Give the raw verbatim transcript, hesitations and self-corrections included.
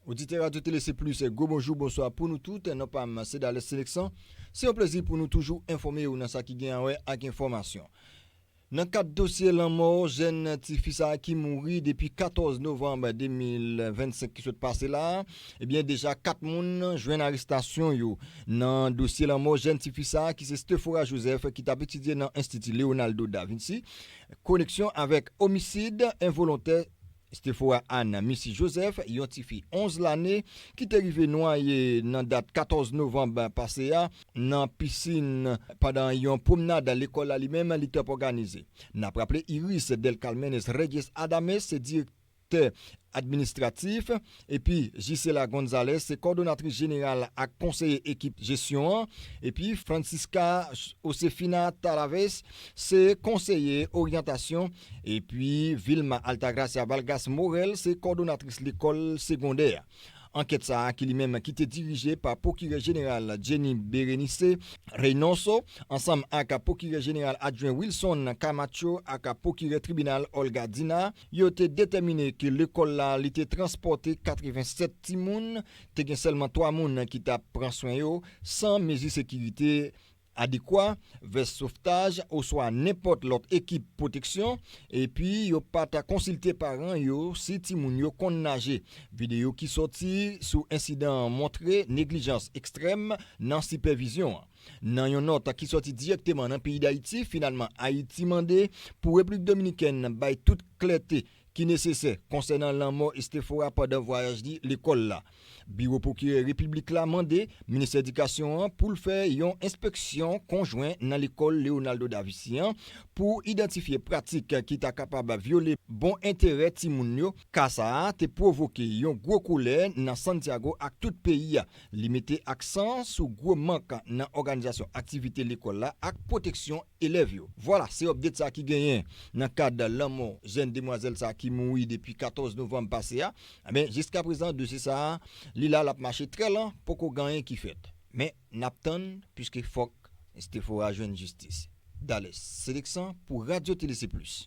Oditè Radyo Tele Se Plis, gwo bonjou, bonswa pou nou tout. Non pa m, se Dales Seleksan. Se yon plezi pou nou toujou enfòme w nan sa ki gen a wè ak enfòmasyon. Nan kad dosye lanmò jèn tifi sa a ki mouri depi katòz novanm de mil vennsenk ki sot pase la a, ebyen, deja kat moun jwenn arestasyon yo. Nan dosye lanmò jèn tifi sa a ki se Stephora Joseph ki t ap etidye nan Enstiti Leonardo da Vinci, koneksyon avèk omisid envolontè Stephora Anne Missy Joseph, yon tifi onz lane, ki te rive nwaye nan dat katòz novanm pase a nan pisin pandan yon pwomnad lekòl la li menm li t ap òganize. N ap raple Iris del Carmenes Reyes Adames se direktè administratif, epi Gisela Gonzalez se kòdonatris jeneral ak konseye ekip jesyon an, epi Francisca Josefina Talaves se konseye oryantasyon, epi Vilma Altagracia Vargas Morel se kòdonatris lekòl segondè. Ankèt sa a ki li menm ki te dirije pa Pwokirè Jeneral Jenny Berenice Reynoso ansanm ak Pwokirè Jeneral Adjwen Wilson Camacho ak Pwokirè Tribinal Olga Dina, yo te detèmine ke lekòl la li te transpòte katrevennsèt timoun, te gen sèlman twa moun ki t ap pran swen yo, san mezi sekirite adekwa, vès sovtaj oswa nenpòt lòt ekip pwoteksyon, epi yo pa t konsilte paran yo si timoun yo konn naje. Videyo ki sòti sou ensidan an montre neglijans ekstrèm nan sipèvizyon an. Nan yon nòt ki sòti dirèkteman nan peyi Dayiti, finalman Ayiti mande pou Repiblik Dominikèn bay tout klète ki nesesè konsènan lanmò Estefora pandan vwayaj li lekòl la. Biwo Pwokirè Repiblik la mande Ministè Edikasyon an pou l fè yon enspeksyon konjwen nan lekòl Leonardo da Vinci an pou idantifye pratik ki ta kapab vyole bon enterè timoun yo. Ka sa a te pwovoke yon gwo kolè nan Santiago ak tout peyi a. Li mete aksan sou gwo mank nan òganizasyon aktivite lekòl la ak pwoteksyon elèv yo. Vwala, se update sa ki genyen nan kad lanmò jèn demwazèl sa ki mouri depi katòz novanm pase a. Enben, jiskaprezan, dosye sa a, li la, l ap mache trè lan, poko gen anyen ki fèt. Men, n ap tann, piske fòk Estefora jwenn jistis. Dales Seleksan pou Radyo Tele Se Plis.